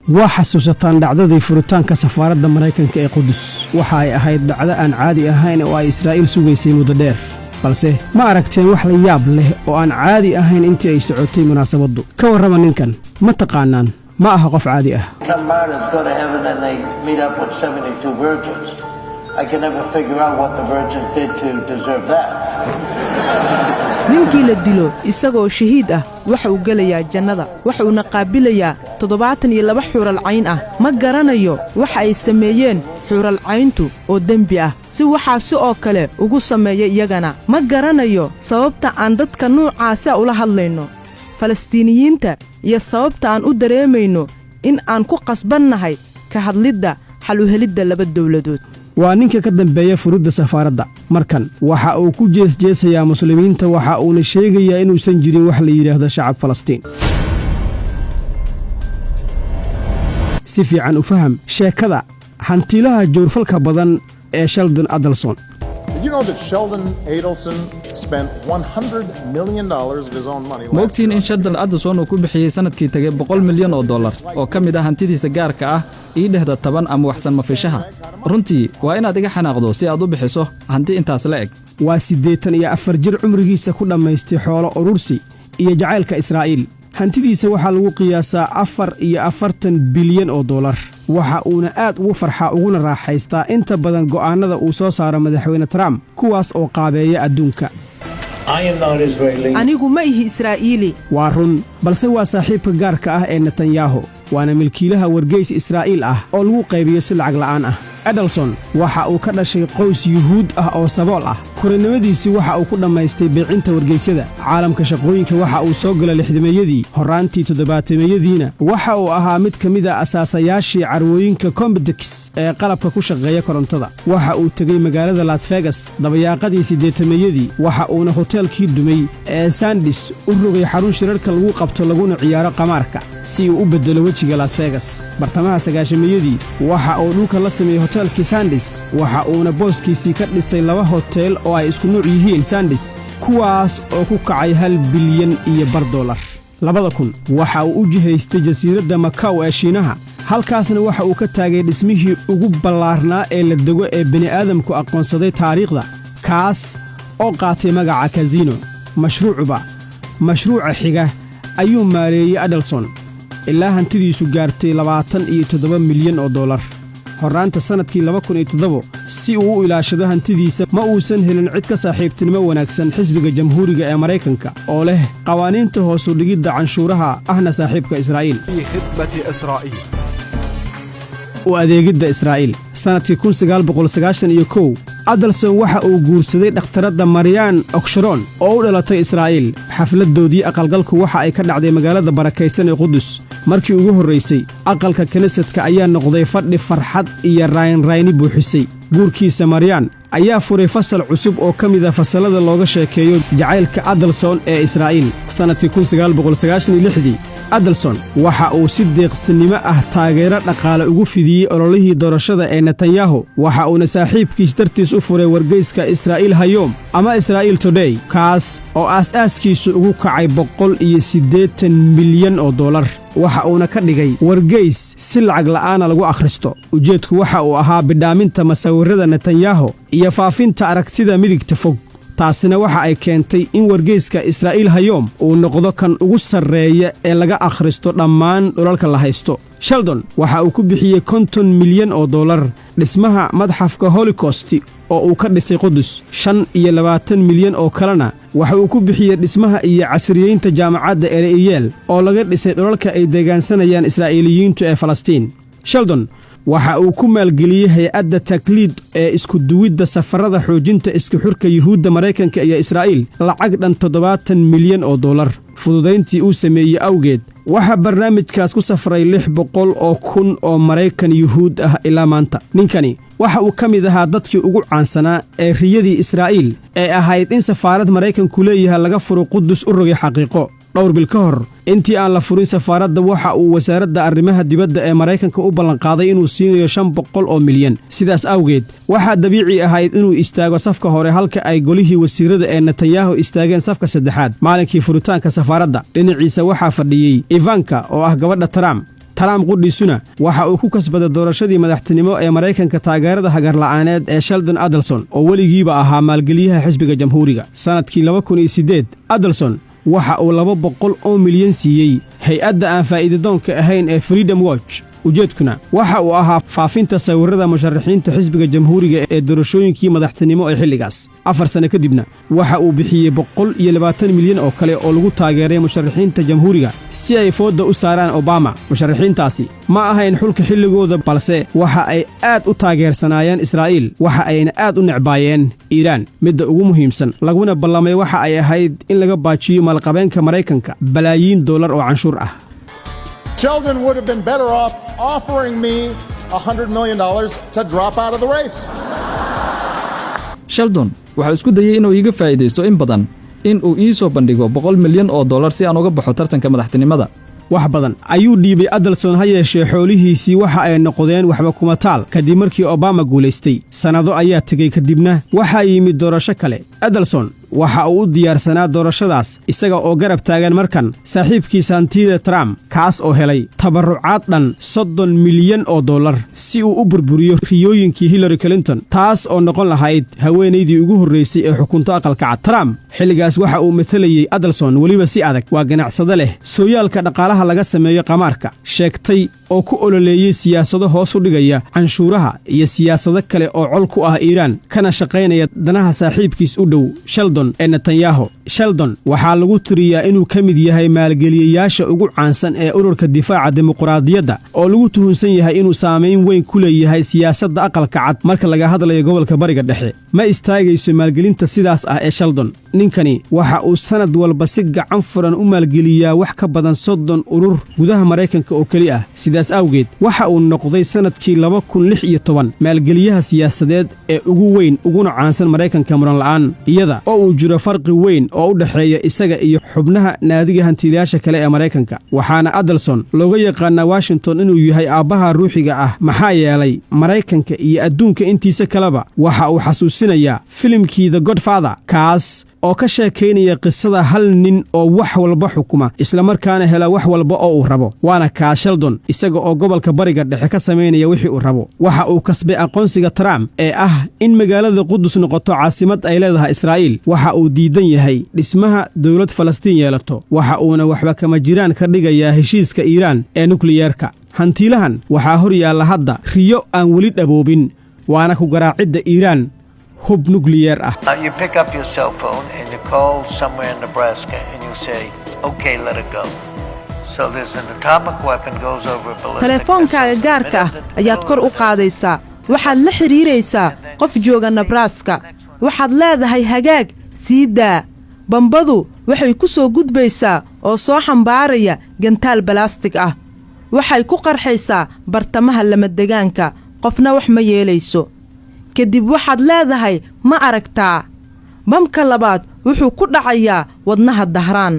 Waa xasuusataan dhacdadii furitaanka safaaradda Maraykanka ee Qudus. Waxa ay ahayd dhacdo aan caadi ahayn oo ay Israa'iil sugaysay muddo dheer, balse ma aragteen wax la yaab leh oo aan caadi ahayn intii ay socotay munaasabaddu? Ka warrama ninkan, ma taqaanaan? Ma aha qof caadi ah. Some martyrs go to heaven and they meet up with 72 virgins. I can never figure out what the virgins did to deserve that. Ninkii la dilo isagoo shahiid ah waxa uu gelayaa jannada, waxuuna qaabilayaa 72 xuural cayn ah. Ma garanayo waxa ay sameeyeen xuural cayntu oo dembi ah si waxaasi oo kale ugu sameeya iyagana. Ma garanayo sababta aan dadka nuucaasa ula hadlayno Falastiiniyiinta iyo sababta aan u dareemayno in aan ku qasbannahay ka hadlidda xal u helidda laba dawladood. Waa ninka ka dambeeya furidda safaaradda. Markan waxa uu ku jeesjeesayaa Muslimiinta, waxa uuna sheegayaa inuusan jirin wax la yidhaahdo shacab Falastiin. Si fiican u faham sheekada hantiilaha jawrfalka badan ee Sheldon Adelson. Did you know that Sheldon Adelson spent $100 million of his own money Ma ogtihiin in Sheldon Adelson uu ku bixiyey sannadkii tegay $100 milyan oo ka mid ah hantidiisa gaarka ah ii dhehda taban ama waxsan mafishaha? Runtii waa inaad iga xanaaqdo si aad u bixiso hanti intaas la eg. Waa 84 jir cumrigiisa ku dhammaystay xoolo urursi iyo jacaylka Israa'iil. Hantidiisa waxaa lagu qiyaasaa 44 bilyan oo dollar. Waxa uuna aad ugu farxaa uguna raaxaystaa inta badan go'aannada uu soo saaro Madaxweyne Trump, kuwaas oo qaabeeya adduunka. I am not Israeli. Anigu ma ihi Israa'iili. Waa run, balse waa saaxiibka gaarka ah ee Netanyahu, waana milkiilaha wargeys Israa'iil ah oo lagu qaybiyo si lacag la'aan ah. Adelson waxa uu ka dhashay qoys Yuhuud ah oo sabool ah. Korinimadiisii waxa uu ku dhammaystay beecinta wargeysyada. Caalamka shaqooyinka waxa uu soo galay lixdameeyadii. Horraantii toddobaatameeyadiina waxa uu ahaa mid ka mid a asaasayaashii carwooyinka Computex ee qalabka ku shaqeeya korontada. Waxa uu tegey magaalada Las Vegas dabayaaqadii siddeetameeyadii, waxa uuna hoteelkii dumay ee Sands u rogay xarun shirarka lagu qabto laguna ciyaaro qamaarka si uu u beddelo wejiga Las Vegas. Bartamaha sagaashameeyadii waxa uu dhulka la sameeyey hoteelkii Sands, waxa uuna booskiisii ka dhisay laba hoteel oo ay isku nuuc yihiin Sands, kuwaas oo ku kacay $1.5 bilyan. 2000 waxa uu u jihaystay jasiiradda Makaw ee Shiinaha. Halkaasna waxa uu ka taagay dhismihii ugu ballaarnaa ee la dego ee bini'aadamku aqoonsaday taariikhda, kaas oo qaatay magaca Casino. Mashruucba mashruuca xiga ayuu maareeyey Adelson ilaa hantidiisu gaartay $27 milyan. Horraanta sannadkii 2007, si uu u ilaashado hantidiisa, ma uusan helin cid ka saaxiibtinimo wanaagsan xisbiga Jamhuuriga ee Maraykanka oo leh qawaaniinta hoosu dhigidda canshuuraha, ahna saaxiibka Israa'iil, u adeegidda Israa'iil. Sannadkii 1991 Adelson waxa uu guursaday dhakhtaradda Maryan Oksharon oo u dhalatay Israa'iil. Xafladdoodii aqalgalku waxa ay ka dhacday magaalada barakaysan ee Qudus. Markii ugu horraysay, aqalka kiniisadka ayaa noqday fadhi farxad iyo raynrayni buuxisay. Guurkiisa Maryan ayaa furay fasal cusub oo ka mid a fasallada looga sheekeeyo jacaylka Adelson ee Israa'iil. Sannadkii 1996dii Adelson waxa uu si deeqsinimo ah taageero dhaqaale ugu fidiyey ololihii doorashada ee Netanyahu, waxa uuna saaxiibkiis dartiis u furay wargeyska Israa'iil Hayom ama Israa'iil Today, kaas oo aas-aaskiisu ugu kacay $180 milyan. Waxa uuna ka dhigay wargeys si lacag la'aana lagu akhristo. Ujeedku waxa uu ahaa bidhaaminta masawirrada Netanyahu iyo faafinta aragtida midigta fog. Taasina waxa ay keentay in wargeyska Israa'iil Hayom uu noqdo kan ugu sarreeya ee laga akhristo dhammaan dhulalka la haysto. Sheldon waxa uu ku bixiyey $50 milyan dhismaha madxafka Holocaust-i oo uu ka dhisay Qudus. 25 milyan oo kalena waxa uu ku bixiyey dhismaha iyo casriyeynta jaamacadda Ereyeel oo laga dhisay dhulalka ay deegaansanayaan Israa'iiliyiintu ee Falastiin. Sheldon waxa uu ku maalgeliyey hay-adda Takliid ee iskuduwidda safarada xoojinta isku xurka Yuhuudda Maraykanka iyo Israa'iil lacag dhan $70 milyan. Fududayntii uu sameeyey awgeed, waxaa barnaamijkaas ku safray 600,000 oo Maraykan Yuhuud ah ilaa maanta. Ninkani waxa uu ka mid ahaa dadkii ugu caansanaa ee riyadii Israa'iil ee ahayd in safaarad Maraykanku leeyahay laga furo Qudus u rogay xaqiiqo. Dhowr bil ka hor intii aan la furin safaaradda, waxa uu Wasaaradda Arrimaha Dibadda ee Maraykanka u ballanqaaday inuu siinayo 500 milyan. Sidaas awgeed, waxaa dabiici ahayd inuu istaago safka hore, halka ay golihii wasiirada ee Netanyahu istaageen safka saddexaad maalinkii furitaanka safaaradda. Dhinaciisa waxaa fadhiyey Ivanka oo ah gabadha Trump. Trump qudhiisuna waxa uu ku kasbaday doorashadii madaxtinimo ee Maraykanka taageerada hagarla'aaneed ee Sheldon Adelson, oo weligiiba ahaa maalgeliyaha xisbiga Jamhuuriga. Sannadkii 2008 Adelson waxa uu 200 oo milyan siiyey hay-adda aan faa'iidadoonka ahayn ee Freedom Watch. Ujeedkuna waxa uu ahaa faafinta sawirrada musharaxiinta xisbiga Jamhuuriga ee doorashooyinkii madaxtinimo ee xilligaas. 4 sano kadibna waxa uu bixiyey 120 milyan oo kale oo lagu taageeray musharaxiinta Jamhuuriga si ay foodda u saaraan Obama. Musharaxiintaasi ma ahayn xulka xilligooda, balse waxa ay aad u taageersanaayeen Israa'iil, waxa ayna aad u necbaayeen Iiraan. Midda ugu muhiimsan laguna ballamay waxa ay ahayd in laga baajiyo maalqabeenka Maraykanka balaayiin dollar oo canshuur ah. Sheldon would have been better off offering me $100 million to drop out of the race. Sheldon waxaa isku dayey inuu iiga faa'iidaysto in badan, in uu ii soo bandhigo 100 milyan oo dollar si aan uga baxo tartanka madaxtinimada. Wax badan ayuu dhiibay Adelson, ha yeeshee xoolihiisii waxa ay noqdeen waxba kuma taal kadib markii Obama guulaystay. Sannado ayaa tegey, kadibna waxaa yimid doorasho kale. Adelson waxa uu u diyaarsanaa doorashadaas, isaga oo garab taagan markan saaxiibkiisa hantiida Trump, kaas oo helay tabarrucaad dhan 30 milyan oo dollar si uu u burburiyo riyooyinkii Hillary Clinton, taas oo noqon lahayd haweenaydii ugu horraysay ee xukunto Aqalka Cad. Trump xilligaas waxa uu matalayey Adelson weliba si adag. Waa ganacsado leh sooyaalka dhaqaalaha laga sameeyo qamaarka, sheegtay oo ku ololeeyey siyaasado hoos u dhigaya canshuuraha iyo siyaasado kale oo col ku ah Iiraan, kana shaqaynaya danaha saaxiibkiis u dhow Sheldon ee Netanyahu. Sheldon waxaa lagu tiriyaa inuu ka mid yahay maalgeliyayaasha ugu caansan ee ururka difaaca dimuqraadiyadda, oo lagu tuhunsan yahay inuu saamayn weyn ku leeyahay siyaasadda Aqalka Cad marka laga hadlayo gobolka Bariga Dhexe. Ma istaagayso maalgelinta sidaas ah ee Sheldon. Ninkani waxa uu sannad walba si gacan furan u maalgeliyaa wax ka badan 30 urur gudaha Maraykanka oo keli ah. Sidaas awgeed waxa uu noqday sannadkii 2016 maalgeliyaha siyaasadeed ee ugu weyn uguna caansan Maraykanka muranla'aan, iyada oo uu jiro farqi weyn oo u dhexeeya isaga iyo xubnaha naadiga hantiilayaasha kale ee Maraykanka. Waxaana Adelson looga yaqaanaa Washington inuu yahay aabbaha ruuxiga ah, maxaa yeelay Maraykanka iyo adduunka intiisa kaleba waxa uu xasuusinayaa filimkii The Godfather, kaas oo ka sheekaynaya qisada hal nin oo wax walba xukuma, islamarkaana hela wax walba oo uu rabo. Waana kaa Sheldon, isaga oo gobolka Bariga Dhexe ka samaynaya wixii uu rabo. Waxa uu kasbay aqoonsiga Trump ee ah in magaalada Qudus noqoto caasimad ay leedahay Israa'iil. Waxa uu diidan yahay dhismaha dowlad Falastiin yeelato, waxa uuna waxba kama jiraan ka dhigayaa heshiiska Iiraan ee nukliyeerka. Hantiilahan waxaa hor yaalla hadda riyo aan weli dhaboobin, waana ku garaacidda Iiraan hub nukliyeer ah. You pick up your cell phone and you call somewhere in Nebraska and you say, "Okay, let it go." So there's an atomic weapon goes over a ballistic Telefoonkaaga missile. gaarka ah ayaad kor u qaadaysaa. Waxaad la xidhiiraysaa qof jooga Nebraska. Waxaad leedahay, "Hagaag, sii daa." Bambadu waxay ku soo gudbaysaa oo soo xambaaraya gantaal balaastig ah. Waxay ku qarxaysaa bartamaha lamadegaanka, qofna wax ma yeelayso. Kadib waxaad leedahay, "Ma aragtaa?" Bamka labaad wuxuu ku dhacayaa wadnaha Dahraan.